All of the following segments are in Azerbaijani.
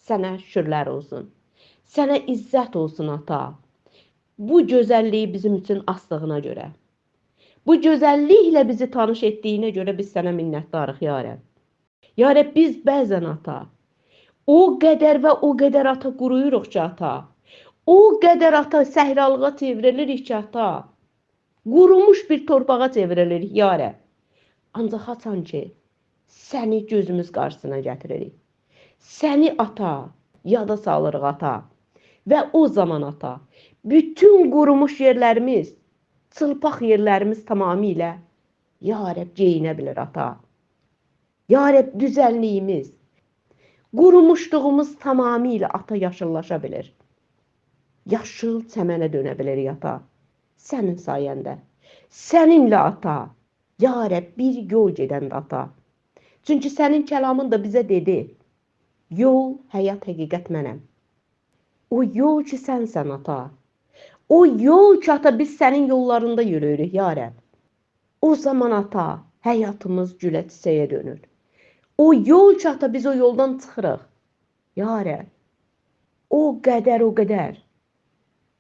Sənə şükürlər olsun. Sənə izzət olsun ata. Bu gözəlliyi bizim üçün asdığına görə. Bu gözəlliklə bizi tanış etdiyinə görə biz sənə minnətdarıq ya Rəbb. Ya Rəbb, biz bəzən ata, o qədər və o qədər ata quruyuruq ki ata. O qədər ata səhralığa çevrilirik ki ata. Qurumuş bir torpağa çevrilirik ya Rəbb. Ancaq haçan ki, səni gözümüz qarşısına gətiririk. Səni ata, yada salırıq ata. Və o zaman ata, bütün qurumuş yerlərimiz, çılpaq yerlərimiz tamamilə ya Rəbb geyinə bilir ata. Ya Rəbb, düzənliyimiz, qurumuşluğumuz tamamilə ata yaşıllaşa bilir. Yaşıl çəmənə dönə bilir ata. Sənin sayəndə, səninlə ata, ya Rəbb bir yol gedəndə ata. Çünki sənin kəlamın da bizə dedi, yol, həyat, həqiqət mənəm. O yol ki sənsən ata. O yol ki ata biz sənin yollarında yürüyürük ya Rəbb. O zaman ata həyatımız gülə çiçəyə dönür. O yol ki ata biz o yoldan çıxırıq. Ya Rəbb, o qədər, o qədər.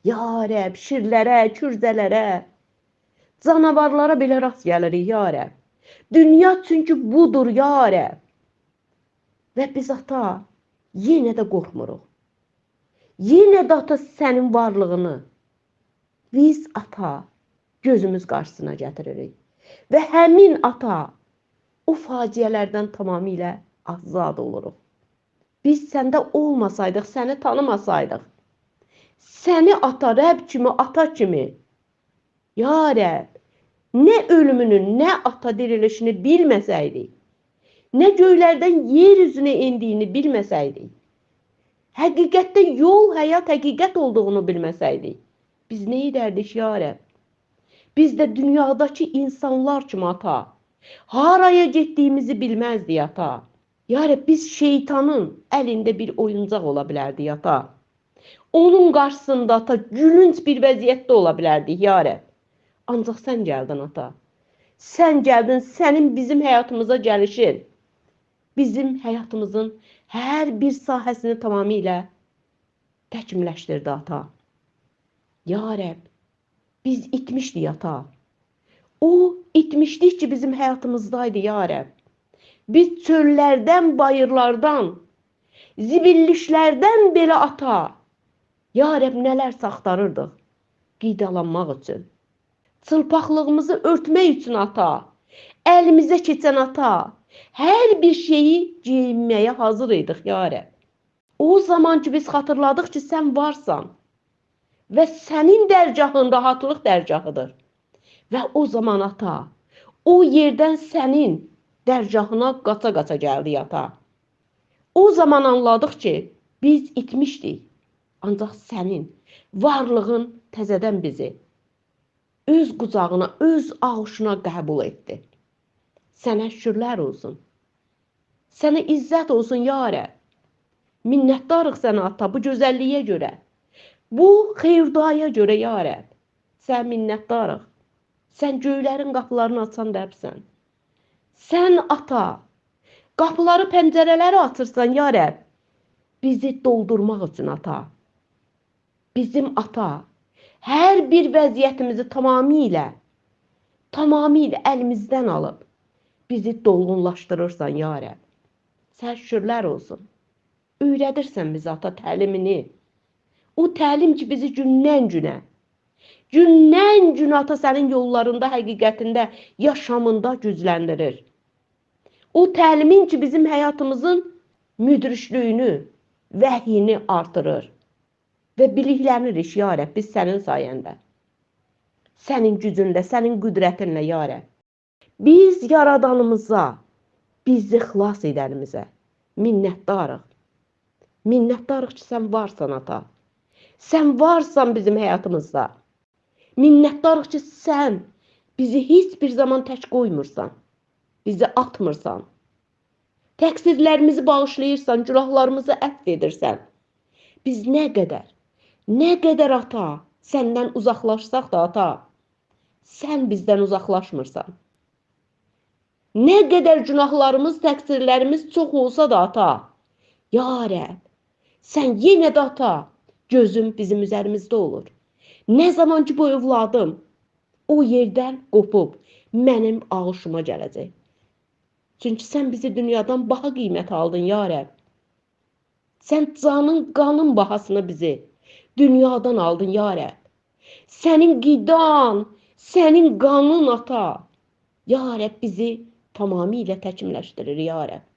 Ya Rəbb, şirlərə, kürzələrə, canavarlara belə rast gəlirik ya Rəbb. Dünya çünki budur ya Rəbb. Və biz ata yenə də qorxmuruq. Yenə də ata sənin varlığını biz ata gözümüz qarşısına gətiririk. Və həmin ata o faciələrdən tamamilə azad oluruq. Biz səndə olmasaydıq, səni tanımasaydıq, səni ata Rəbb kimi, ata kimi, ya Rəbb, nə ölümünü, nə ata dirilişini bilməsəydik, nə göylərdən yer üzünə endiyini bilməsəydik, həqiqətdə yol, həyat, həqiqət olduğunu bilməsəydik, biz nə edərdik ya Rəbb? Biz də dünyadakı insanlar kimi ata, haraya getdiyimizi bilməzdik ata. Ya Rəbb, biz şeytanın əlində bir oyuncaq ola bilərdik ata. Onun qarşısında ata gülünc bir vəziyyətdə ola bilərdik ya Rəbb. Ancaq sən gəldin ata. Sən gəldin, sənin bizim həyatımıza gəlişin, bizim həyatımızın hər bir sahəsini tamamilə təkmilləşdirdi ata. Ya Rəbb, biz itmişdik ata. O itmişdik ki bizim həyatımızdaydı ya Rəbb. Biz çöllərdən, bayırlardan, zibillişlərdən belə ata, ya Rəbb nələr saxtarırdıq qidalanmaq üçün. Çılpaqlığımızı örtmək üçün ata, əlimizə keçən ata, hər bir şeyi geyinməyə hazır idik ya Rəbb. O zaman ki biz xatırladıq ki sən varsan və sənin dərgahın rahatlıq dərgahıdır. Və o zaman ata, o yerdən sənin dərgahına qaça-qaça gəldik ata. O zaman anladıq ki, biz itmişdik. Ancaq sənin varlığın təzədən bizi öz qucağına, öz ağuşuna qəbul etdi. Sənə şükürlər olsun. Sənə izzət olsun ya Rəbb. Minnətdarıq sənə ata bu gözəlliyə görə. Bu xeyir-duaya görə ya Rəbb. Sən minnətdarıq. Sən göylərin qapılarını açan Rəbbsən. Sən ata, qapıları, pəncərələri açırsan ya Rəbb. Bizi doldurmaq üçün ata. Bizim ata, hər bir vəziyyətimizi tamamilə əlimizdən alıb bizi dolğunlaşdırırsan ya Rəbb. Sən şükürlər olsun. Öyrədirsən bizi ata təlimini. O təlim ki bizi gündən günə, gündən günə ata sənin yollarında, həqiqətində, yaşamında gücləndirir. O təlimin ki bizim həyatımızın müdriklüyünü, vəhyini artırır. Və biliklənirik ya Rəbb biz sənin sayəndə. Sənin gücünlə, sənin qüdrətinlə ya Rəbb. Biz yaradanımıza, bizi xilas edənimizə minnətdarıq. Minnətdarıq ki sən varsan ata. Sən varsan bizim həyatımızda. Minnətdarıq ki sən bizi heç bir zaman tək qoymursan. Bizi atmırsan. Təqsirlərimizi bağışlayırsan, günahlarımızı əfv edirsən. Biz nə qədər, nə qədər ata, səndən uzaqlaşsaq da ata, sən bizdən uzaqlaşmırsan. Nə qədər günahlarımız, təqsirlərimiz çox olsa da ata, ya Rəbb, Sən yenə də ata, gözün bizim üzərimizdə olur. Nə zaman ki bu övladım o yerdən qopub mənim ağuşuma gələcək. Çünki sən bizi dünyadan baha qiymət aldın, ya Rəbb. Sən canın, qanın bahasına bizi dünyadan aldın, ya Rəbb. Sənin qidan, sənin qanın ata, ya Rəbb bizi tamamilə təkmilləşdirir, ya Rəbb.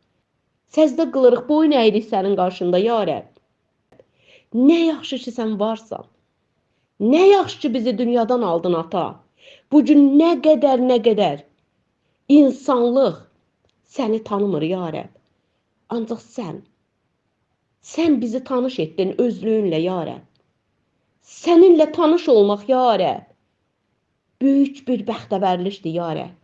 Səzdə qılırıq, boyun əyirik sənin qarşında, ya Rəbb. Nə yaxşı ki sən varsan. Nə yaxşı ki bizi dünyadan aldın ata. Bugün nə qədər insanlıq səni tanımır, ya Rəbb. Ancaq sən bizi tanış etdin özlüyünlə, ya Rəbb. Səninlə tanış olmaq, ya Rəbb, böyük bir bəxtəvərlikdir, ya Rəbb.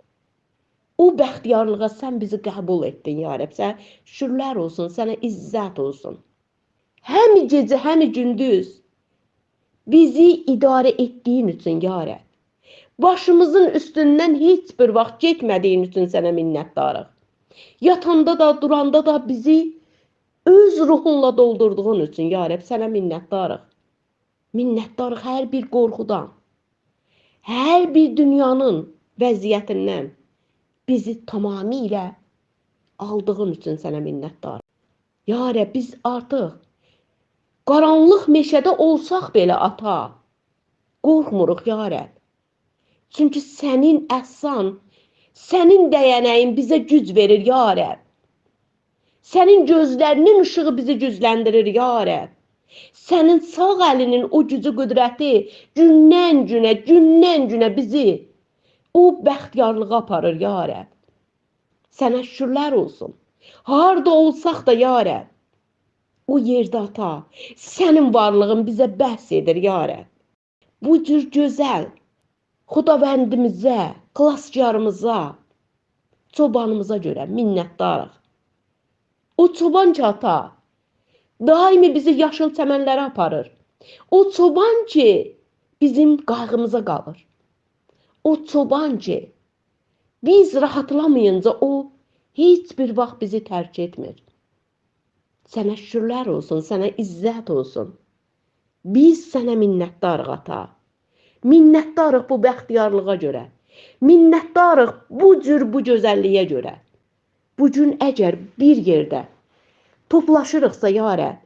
O bəxtiyarlığa sən bizi qəbul etdin, ya Rəbb. Sənə şükürlər olsun, sənə izzət olsun. Həm gecə, həm gündüz bizi idarə etdiyin üçün, ya Rəbb. Başımızın üstündən heç bir vaxt getmədiyin üçün sənə minnətdarıq. Yatanda da, duranda da bizi öz ruhunla doldurduğun üçün, ya Rəbb, sənə minnətdarıq. Minnətdarıq hər bir qorxudan, hər bir dünyanın vəziyyətindən bizi tamamilə aldığın üçün sənə minnətdarıq. Ya Rəbb, biz artıq qaranlıq meşədə olsaq belə, ata, qorxmuruq, ya Rəbb. Çünki sənin əhsan, sənin dəyənəyin bizə güc verir, ya Rəbb. Sənin gözlərinin işığı bizi gücləndirir, ya Rəbb. Sənin sağ əlinin o gücü, qüdrəti gündən günə bizi o bəxtiyarlığa aparır, ya Rəbb. Sənə şükürlər olsun. Harda olsaq da, ya Rəbb, o yerdə ata, sənin varlığın bizə bəhs edir, ya Rəbb. Bu cür gözəl Xudavəndimizə, xilaskarımıza, çobanımıza görə minnətdarıq. O çoban ki, ata, daimi bizi yaşıl çəmənlərə aparır. O çoban ki, bizim qayğımıza qalır. O çoban ki, biz rahatlamayınca o heç bir vaxt bizi tərk etmir. Sənə şükürlər olsun, sənə izzət olsun. Biz sənə minnətdarıq, ata. Minnətdarıq bu bəxtiyarlığa görə. Minnətdarıq bu cür bu gözəlliyə görə. Bugün əgər bir yerdə toplaşırıqsa, ya Rəbb,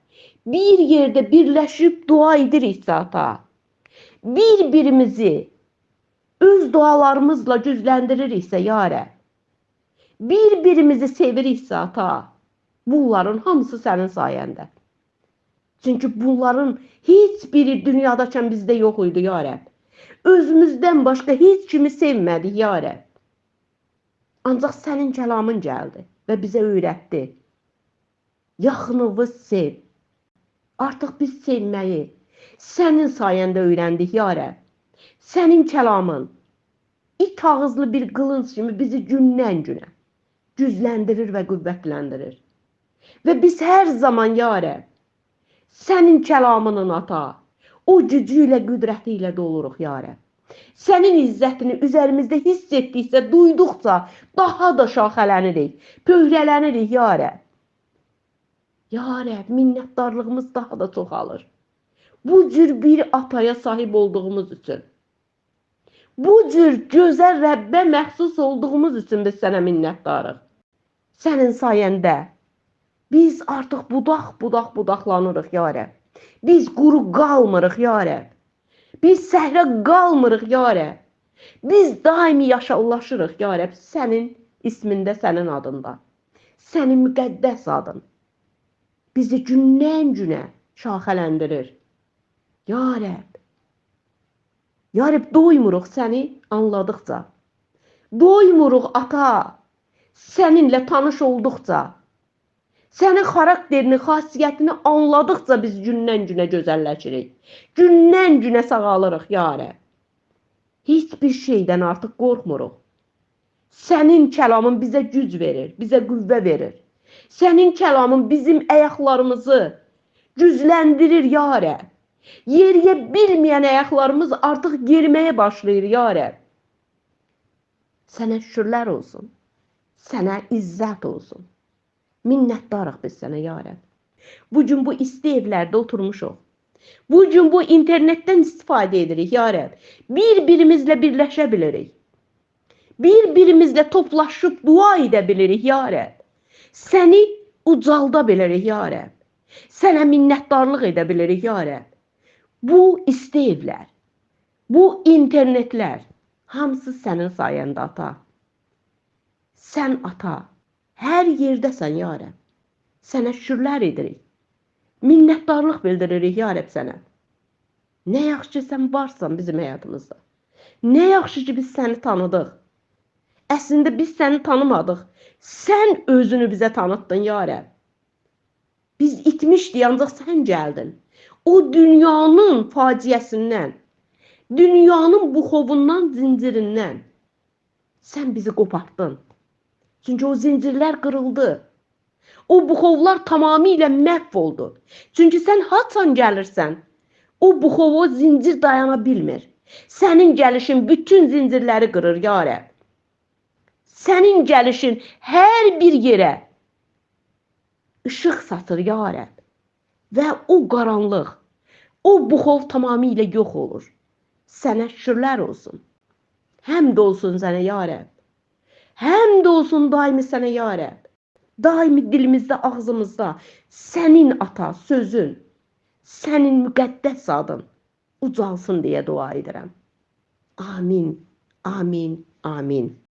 bir yerdə birləşib dua ediriksə, ata, bir-birimizi öz dualarımızla gücləndiririksə, ya Rəbb, bir-birimizi seviriksə, ata, bunların hamısı sənin sayəndə. Çünki bunların heç biri dünyadakən bizdə yox idi, ya Rəbb. Özümüzdən başqa heç kimi sevmədik, ya Rəbb. Ancaq sənin kəlamın gəldi və bizə öyrətdi. Yaxınıvı sev. Artıq biz sevməyi sənin sayəndə öyrəndik, ya Rəbb. Sənin kəlamın it ağızlı bir qılınc kimi bizi gündən günə gücləndirir və qüvvətləndirir. Və biz hər zaman, ya Rəbb, sənin kəlamının, ata, o gücü ilə, qüdrəti ilə doluruq, ya Rəbb. Sənin izzətini üzərimizdə hiss etdikcə, duyduqca daha da şaxələnirik, pöhrələnirik, ya Rəbb. Ya Rəbb, minnətdarlığımız daha da çoxalır. Bu cür bir ataya sahib olduğumuz üçün, bu cür gözəl Rəbbə məxsus olduğumuz üçün biz sənə minnətdarıq. Sənin sayəndə biz artıq budaq-budaq budaqlanırıq, ya Rəbb. Biz quru qalmırıq, ya Rəbb. Biz səhra qalmırıq, ya Rəbb. Biz daimi yaşallaşırıq, ya Rəbb, sənin ismində, sənin adında. Sənin müqəddəs adın bizi gündən günə şaxələndirir. Ya Rəbb, ya Rəbb, doymuruq səni anladıqca. Doymuruq, ata, səninlə tanış olduqca. Sənin xarakterini, xasiyyətini anladıqca biz gündən günə gözəlləşirik. Gündən günə sağalırıq, ya Rəbb. Heç bir şeydən artıq qorxmuruq. Sənin kəlamın bizə güc verir, bizə qüvvə verir. Sənin kəlamın bizim ayaqlarımızı gücləndirir, ya Rəbb. Yeriyə bilməyən ayaqlarımız artıq yeriməyə başlayır, ya Rəbb. Sənə şükürlər olsun, sənə izzət olsun. Minnətdarıq biz sənə, ya Rəbb. Bu gün bu isti evlərdə oturmuşuq. Bu gün bu internetdən istifadə edirik, ya Rəbb. Bir-birimizlə birləşə bilirik. Bir-birimizlə toplaşıb dua edə bilirik, ya Rəbb. Səni ucalda bilirik, ya Rəbb. Sənə minnətdarlıq edə bilirik, ya Rəbb. Bu isti evlər, bu internetlər hamısı sənin sayəndə, ata. Sən, ata, hər yerdəsən, ya Rəbb. Sənə şükürlər edirik. Minnətdarlıq bildiririk, ya Rəbb, sənə. Nə yaxşı ki, sən varsan bizim həyatımızda. Nə yaxşı ki, biz səni tanıdıq. Əslində, biz səni tanımadıq. Sən özünü bizə tanıtdın, ya Rəbb. Biz itmişdik, ancaq sən gəldin. O dünyanın faciəsindən, dünyanın buxovundan, zincirindən sən bizi qopartdın. Çünki o zincirlər qırıldı. O buxovlar tamamilə məhv oldu. Çünki sən haçan gəlirsən, o buxov, o zincir dayana bilmir. Sənin gəlişin bütün zincirləri qırır, ya Rəbb. Sənin gəlişin hər bir yerə işıq satır, ya Rəbb. Və o qaranlıq, o buxov tamamilə yox olur. Sənə şükürlər olsun. Həmd olsun sənə, ya Rəbb. Həmd olsun daimi sənə, ya Rəbb. Daimi dilimizdə, ağzımızda sənin ata sözün, sənin müqəddəs adın ucalsın deyə dua edirəm. Amin, amin, amin.